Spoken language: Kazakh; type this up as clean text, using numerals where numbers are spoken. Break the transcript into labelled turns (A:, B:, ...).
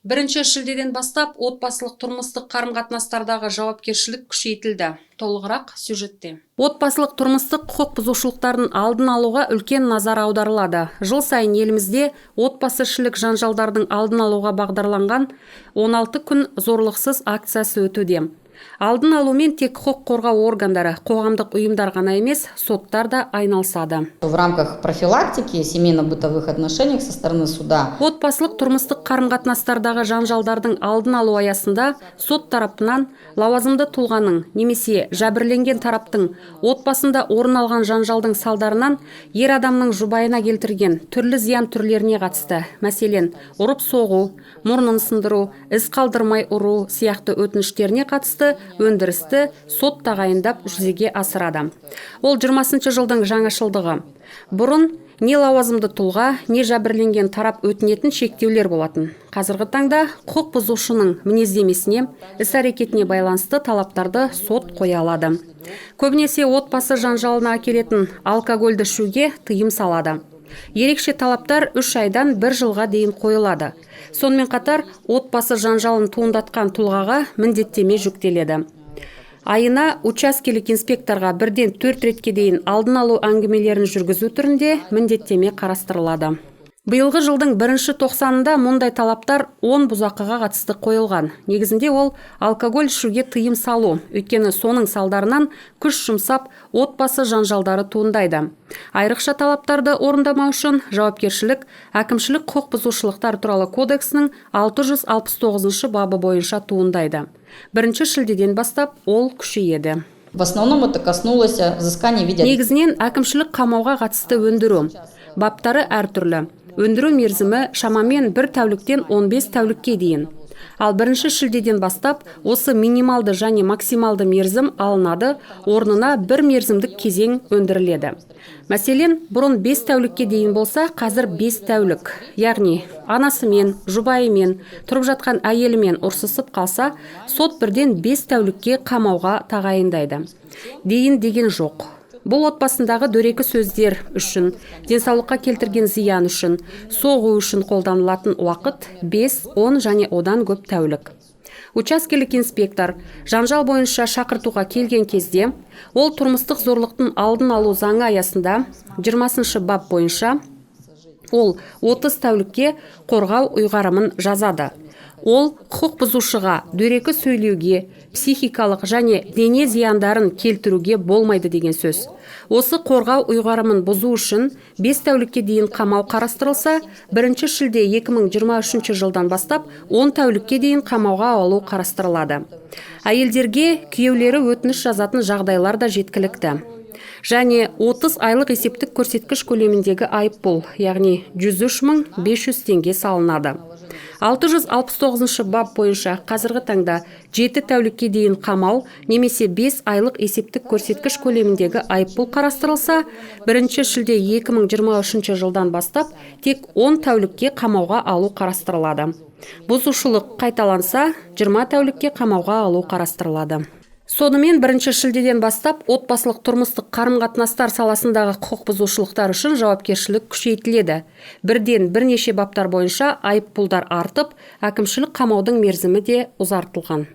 A: 1 шілдеден бастап отбасылық тұрмыстық қарым-қатынастардағы жауапкершілік күшейтілді. Толығырақ сюжетте. Отбасылық тұрмыстық құқық бұзушылықтардың алдын алуға үлкен назар аударылады. Жыл сайын елімізде отбасыішілік жанжалдардың алдын алуға бағдарланған 16 күн зорлықсыз акциясы өтуде. Алдын алумен тек құқық қорғау органдары, қоғамдық ұйымдар ғана емес, соттар да айналысады.
B: В рамках профилактики семейно-бытовых отношений со стороны суда
A: Отбасылық тұрмыстық қарым-қатынастардағы жанжалдардың алдын алу аясында сот тарапынан лауазымды тұлғаның немесе жәбірленген тараптың отбасында орын алған жанжалдың салдарынан ер адамның жұбайына келтірген түрлі зиян түрлеріне қатысты, мәселен, ұрып соғу, мұрнын сындыру, із қалдырмай ұру сияқты өтініштеріне қатысты өндірісті сот тағайындап жүзеге асырады. Ол 20 жылдың жаңашылдығы. Бұрын не лауазымды тұлға, не жәбірленген тарап өтінетін шектеулер болатын. Қазіргі таңда құқық бұзушының мінездемесіне, іс әрекетіне байланысты талаптарды сот қоя алады. Көбінесе отбасы жанжалына әкелетін алкогольді ішуге тыйым салады. Ерекше талаптар 3 айдан бір жылға дейін қойылады. Сонымен қатар отбасы жанжалын туындатқан тұлғаға міндеттеме жүктеледі. Айына учаскелік инспекторға бірден төрт ретке дейін алдын алу әңгімелерін жүргізу түрінде міндеттеме қарастырылады. Биылғы жылдың бірінші тоқсанында мұндай талаптар 10 бұзақыға қатысты қойылған. Негізінде ол алкоголь ішуге тыйым салу, өйткені соның салдарынан күш жұмсап, отбасы жанжалдары туындайды. Айрықша талаптарды орындамау үшін жауапкершілік Әкімшілік құқық бұзушылықтар туралы кодексінің 669 бабы бойынша туындайды. 1 шілдеден бастап ол күшейеді.
B: В основном это коснулось взыскания в виде
A: Негізінен әкімшілік қамауға қатысты өндіру. Баптары әртүрлі. Өндіру мерзімі шамамен бір тәуліктен 15 тәулікке дейін. Ал 1 шілдеден бастап осы минималды және максималды мерзім алынады, орнына бір мерзімдік кезең өндіріледі. Мәселен, бұрын 5 тәулікке дейін болса, қазір 5 тәулік. Яғни анасымен, жұбайымен, тұрып жатқан әйелімен ұрсысып қалса, сот бірден 5 тәулікке қамауға тағайындайды. Дейін деген жоқ. Бұл отбасындағы дөрекі сөздер үшін, денсаулыққа келтірген зиян үшін, соғу үшін қолданылатын уақыт 5, 10 және одан көп тәулік. Учаскелік инспектор жанжал бойынша шақыртуға келген кезде, ол тұрмыстық зорлықтың алдын алу заңы аясында 20 бап бойынша ол 30 тәулікке қорғау ұйғарымын жазады. Ол құқық бұзушыға дөрекі сөйлеуге, психикалық және дене зияндарын келтіруге болмайды деген сөз. Осы қорғау ұйғарымын бұзу үшін 5 тәулікке дейін қамау қарастырылса, 1 шілде 2023 жылдан бастап 10 тәулікке дейін қамауға алу қарастырылады. Әйелдерге күйеулері өтініш жазатын жағдайлар да жеткілікті. Және 30 айлық есептік көрсеткіш көлеміндегі айыппұл, яғни 103 мың 500 теңге салынады. 669 бап бойынша қазіргі таңда 7 тәулікке дейін қамау немесе 5 айлық есептік көрсеткіш көлеміндегі айыппұл қарастырылса, 1 шілде 2023 жылдан бастап тек 10 тәулікке қамауға алу қарастырылады. Бұзушылық қайталанса, 20 тәулікке қамауға алу қарастырылады. Сонымен, 1 шілдеден бастап отбасылық тұрмыстық қарым-қатынастар саласындағы құқық бұзушылықтар үшін жауапкершілік күшейтіледі. Бірден бірнеше баптар бойынша айыппұлдар артып, әкімшілік қамаудың мерзімі де ұзартылған.